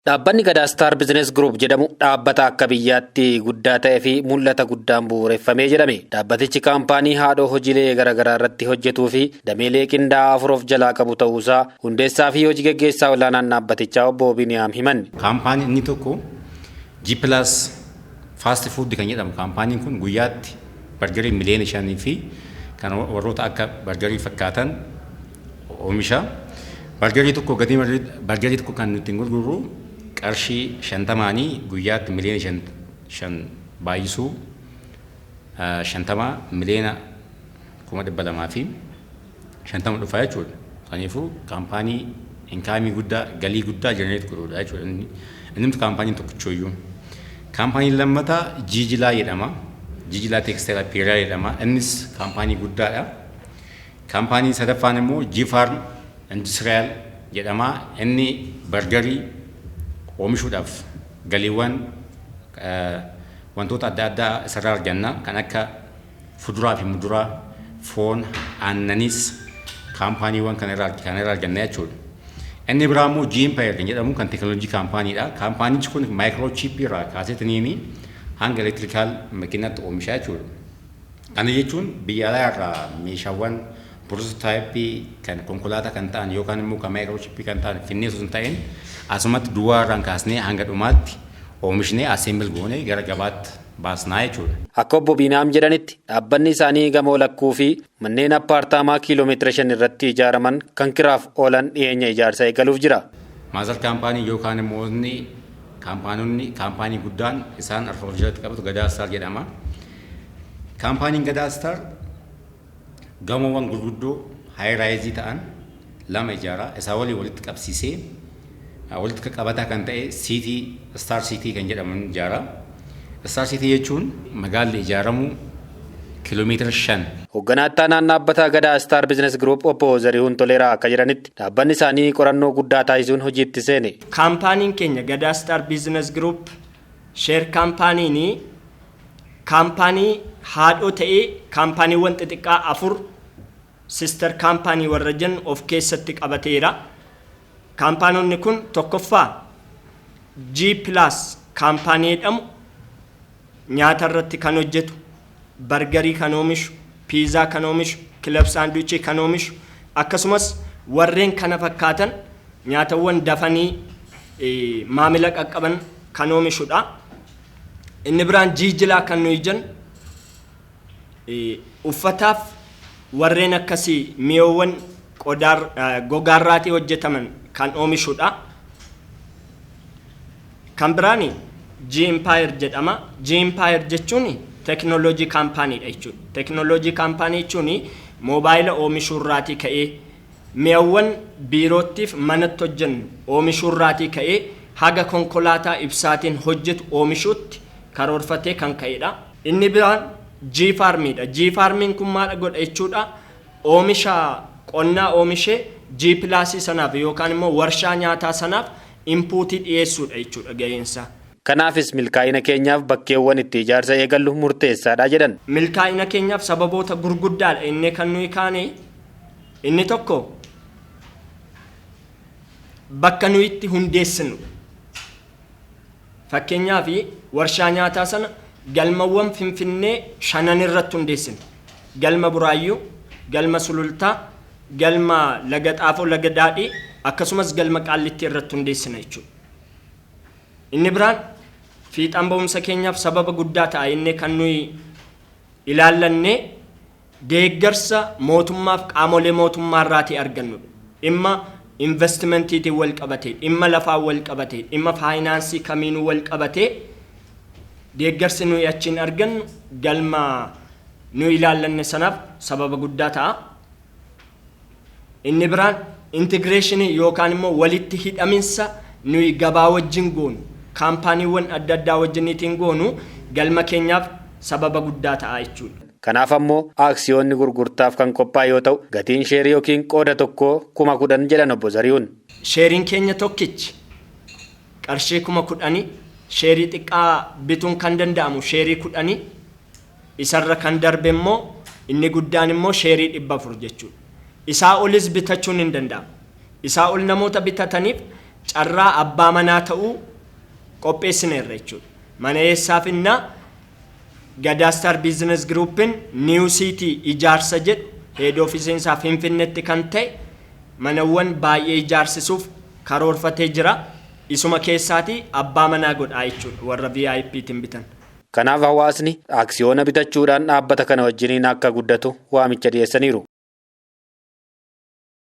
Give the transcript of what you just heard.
Dhaabbanni Gadaa Star Business Group jedhamu dhaabbata akka biyyaatti guddaa ta'ee fi mul'ata guddaan bu'uureffamee jedhame. Dhaabbatichi kaampaanii haadhoo hojiilee garaagaraa irratti hojjetuu fi dameelee qindaa'aa afur of jalaa qabu ta'uusaa hundeessaa fi hojii gaggeessaa olaanaan dhaabbatichaa obbo Biniyaam himan. Kaampaaniin inni tokko G Plus Fast Food kan jedhamu, kaampaaniin kun guyyaatti burgerii miliyoona 5 fi kan warroota akka burgerii fakkaatan oomisha. Burgerii tokko, gatii burgerii tokko kan nuti gurgurru qarshii 50nii, guyyaatti miliyoona 5 baay'isuu 50 miliyoona 250,000 dhufaa jechuudha. Kanaafuu kaampaanii incomeii guddaa, galii guddaa generate godhudha jechuudha. Inni kaampaaniin tokkichooyyuu. Kaampaaniin lammataa Jiijilaa jedhama. Jiijilaa Textile Apparel jedhama. Innis kaampaanii guddaadha. Kaampaanii sadaffaan immoo G-Farm Industrial jedhama. Inni burgerii oomishuudhaaf galiiwwan wantoota adda addaa isarraa arganna, kan akka fuduraa fi muduraa, foon, aannanis kaampaaniiwwan kana irraa arganna jechuudha. Inni biraa immoo G-Empire kan jedhamu kan teekinooloojii kaampaaniidha. Kaampaanichi kun microchipii irraa kaasetiniini hanga electrical makiinatti oomishaa jechuudha. Kana jechuun biyya alaa irraa meeshaawwan prototypeii kan konkolaataa kan ta'an yookaan immoo kan microchipii kan ta'an finnee osoo hin ta'in, asumatti duwwaa irraan kaasnee hanga dhumaatti oomishnee assemble goonee gara gabaatti baasnaa jechuudha. Akka obbo Biinaam jedhanitti, dhaabbanni isaanii gamoo lakkuu fi manneen appaartaamaa kiiloomeetira 5 irratti ijaaraman kan kiraaf oolan dhiyeenya ijaarsa eegaluuf jira. Mother company yookaan immoo inni kaampaanonni kaampaanii guddaan isaan arfan of jalatti qabatu Gadaa Star jedhama. Kaampaaniin Gadaa Star gamoowwan gurguddoo high riseii ta'an lama ijaara. Isaa walii walitti qabsiisee walitti qabataa kan ta'e City, Star City kan jedhamu ijaara. Star City jechuun magaalli ijaaramu kiiloomeetira 5. Hoogganaa ittaanaan dhaabbata Gadaa Star Business Group obbo Zarihuun Toleeraa akka jedhanitti, dhaabbanni isaanii qorannoo guddaa taasisuun hojiitti seene. Kaampaaniin keenya Gadaa Star Business Group share companyiin kaampaanii haadhoo ta'ee kaampaaniiwwan xixiqqaa afur, sister company warra jennu, of keessatti qabateera. Kaampaanonni kun tokkoffaa G Plus kaampaanii jedhamu, nyaata irratti kan hojjetu, burgerii kan oomishu, piizaa kan oomishu, club sandwichii kan oomishu, akkasumas warreen kana fakkaatan nyaatawwan dafanii maamila qaqqaban kan oomishudha. Inni biraan Jiijilaa kan nuyi jennu uffataaf warreen akkasii mi'oowwan gogaarraatii hojjetaman kan oomishudha. Kan biraan G Empire jedhama. G Empire jechuun teknooloojii kaampaaniidha jechuudha. Teknooloojii kaampaanii jechuun moobaayila oomishuurraatii ka'ee, mi'awwan biiroottiif manatti hojjennu oomishuurraatii ka'ee haga konkolaataa ibsaatiin hojjetu oomishuutti karoorfatee kan ka'edha. Inni biraan G Farmiidha. G Farmiin kun maal godha jechuudha? Oomisha qonnaa oomishee G Plusii sanaaf yookaan immoo warshaa nyaataa sanaaf inputii dhiyeessuudha jechuudha ga'eensaa. Kanaafis milkaa'ina keenyaaf bakkeewwan itti ijaarsa eegallu murteessaadha jedhan. Milkaa'ina keenyaaf sababoota gurguddaadha inni kan nuyi kaane, inni tokko bakka nuyi itti hundeessinu. Fakkeenyaaf, warshaa nyaataa sana galmawwan Finfinnee shanan irratti hundeessina. Galma Buraayyuu, galma Sulultaa, galma Laga Xaafoo Laga Daadhii, akkasumas galma Qaallittii irratti hundeessina jechuudha. Inni biraan fiixaan ba'umsa keenyaaf sababa guddaa ta'a inni kan nuyi ilaallanne deeggarsa mootummaaf qaamolee mootummaa irraatii argannudha. Dhimma investimentiitiin wal qabatee, dhimma lafaan wal qabatee, dhimma faayinaansii kamiinuu wal qabatee deeggarsi nuyi achiin argannu galma nuyi ilaallanne sanaaf sababa guddaa ta'a. Inni biraan integrationii yookaan immoo walitti hidhaminsa nuyi gabaa wajjin goonu, kaampaaniiwwan adda addaa wajjiniitiin goonu galma keenyaaf sababa guddaa ta'a jechuudha. Kanaaf ammoo aaksiyoonni gurgurtaaf kan qophaa'e yoo ta'u, gatiin sheerii yookiin qooda tokkoo 10,000 jedhan obbo Zarihuun. Sheeriin keenya tokkichi qarshii 10,000. Sheerii xiqqaa bituun kan danda'amu sheerii 10, isarra kan darbe immoo inni guddaan immoo sheerii 400 jechuudha. Isaa olis bitachuun hin danda'amu. Isaa ol namoota bitataniif Carraa abbaa manaa ta'uu qopheessineerra jechuudha. Mana eessaa finnaa? Gadaa Star Business Groupiin New City ijaarsa jedhu, head officeiinsaa Finfinneetti kan ta'e, manawwan baay'ee ijaarsisuuf karoorfatee jira. Isuma keessaatii abbaa manaa godhaa jechuudha warra VIPtiin bitan. Kanaaf hawaasni aksiyoona bitachuudhaan dhaabbata kana wajjiniin akka guddatu waamicha dhiyeessaniiru.